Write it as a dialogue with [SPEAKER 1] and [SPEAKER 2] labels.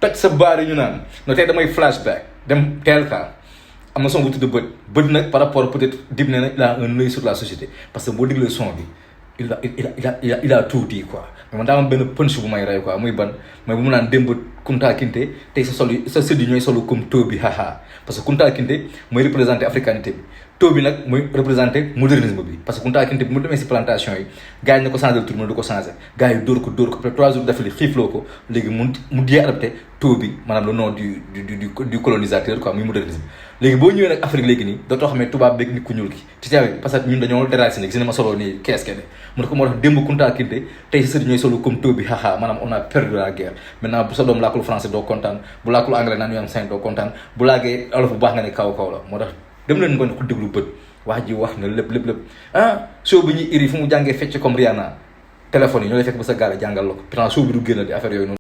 [SPEAKER 1] toj sa baar yi ñu naan no tey damay flashback dem teel ka am na son bu tudd Beut nag par rapport peut-être Dip ne na il a un œil sur la société parce que boo déglee son bi il a tout dit quoi mais man daa am benn punch bu may rey quoi muy ban mais bu mu naan démb Kunta Kinte tey sa sët yi ñooy solu comme taux bi haha parce que Kunta Kinte mooy représenté africanité bi taux bi nag mooy représenté modernisme bi parce que Kunta Kinte bi mu demee si plantation yi gars yi ne ko changé le tour mu du ko changé gars yi dóor ko après 3 jours d'affilée xiifloo ko léegi mu di adapté taux bi maanaam le nom du colonisateur quoi muy modernisme léegi boo ñëwee nag Afrique léegi nii dootoo xam ne tubaab beeg nit ku ñuul ki ci caabi parce que ñun dañoo déraciné gis ne ma solo nii kees kene mu ne ko moo tax démb Kunta Kinte tey si sëriñ ñooy solo comme taux bi haha maanaam on a perdu la guerre maintenant bu sa doom làkkul français doo kontaan bu làkkul anglais naan ñu am 5 doo kontaan bu laagee olof bu baax nga ne kaw la moo tax dem leen nga ko déglu Beut wax ji wax na lépp show bi ñuy iri fu mu jàngee fecc comme Rihanna téléphone yi ñoo lay fekk ba sa gaale jàngal la ko pourtant show bi du génn di affaire yooyu noonu